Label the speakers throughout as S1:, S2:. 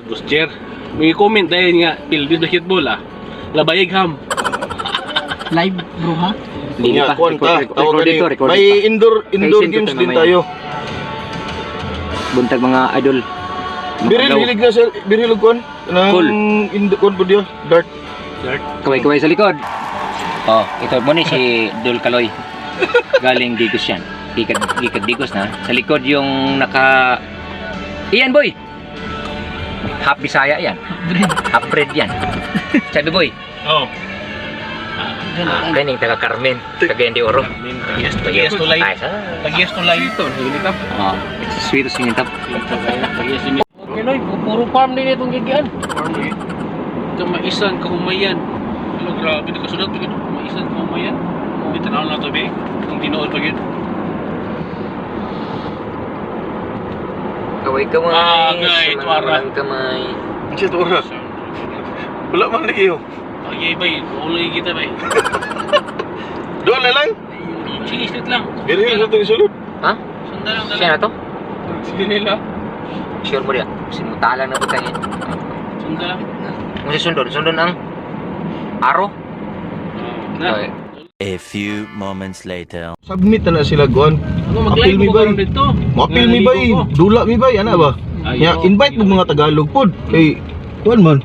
S1: Booster. May comment dahil nga, Pildis basketball ah. Labayig ham.
S2: Live bro ha?
S3: Hindi
S4: Nga,
S3: pa.
S4: kuwan ta. Tawag
S3: Record
S4: gani.
S3: dito, record
S4: May
S3: pa.
S4: indoor
S3: Kay send
S4: games
S3: to
S4: din
S3: mamaya.
S4: tayo.
S3: Buntag mga idol. Mga
S4: Biril
S3: agaw.
S4: hilig na sir, biril og kuwan. Nang
S3: Cool.
S4: Indo kuwan po diya, dart.
S1: Dart.
S3: Kaway-kaway sa likod. Oh, ito mo ni si Dol Kaloy. Galing Digos yan. Gikan Digos na. Sa likod yung naka. Iyan boy. Half Bisaya yan. Half breed yan. Sabi boy,
S1: Oh.
S3: kaning taga Carmen, Cagayan de Oro.
S1: Yes, yes to
S3: Ay,
S1: light.
S3: sa.
S1: Tag-yes to light. Ito, hinitap.
S3: Oh, sweet singitap.
S1: Tag-yes to.
S2: Okay Loy, puro farm din itong gigian.
S1: Farm eh. Kamaisan, kahumayan. Ano, grabe, nakasunod. Kamaisan, kahumayan. Hindi tanaw na to, be. Ang tinuod pa yun.
S3: Kaway-kaway.
S1: Ah, gay,
S3: sa mga
S1: tuwara.
S3: walang kamay.
S4: Siya to ora. Wala man lagi yo.
S1: Okay, bay. Ulo kita, bay.
S4: Doon na lang.
S1: Sige, islit lang.
S4: Biril sa itong sulod.
S3: Ha?
S1: Sundan lang.
S3: Siya na to?
S1: Sige nila.
S3: Sure mo diya. Simutalan na ba tayo?
S1: Sundan lang.
S3: Kung si sundon, sundon ang aro.
S1: Na.
S3: Okay.
S5: A few moments later.
S4: Submit na na sila kuwan.
S1: Ano, mag-live
S4: Appeal mi
S1: mo
S4: bay.
S1: karon dito.
S4: Mo-appeal mi bay, dula mi bay ana ba?
S1: Ay,
S4: Ya
S1: oo.
S4: invite mo mga Tagalog pod kay kuwan man.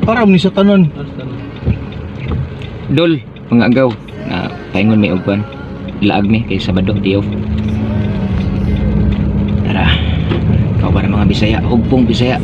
S4: Para ni sa tanan.
S3: Dol, mga agaw na paingon may ugban. Laag ni kay Sabado di off. Tara. Ikaw para mga Bisaya, hugpong Bisaya.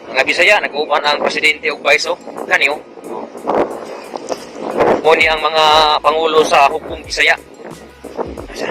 S3: Mga Bisaya, nag-uban ang presidente og vice oh. Kani oh. Mo ni ang mga pangulo sa hugpong Bisaya. Asa?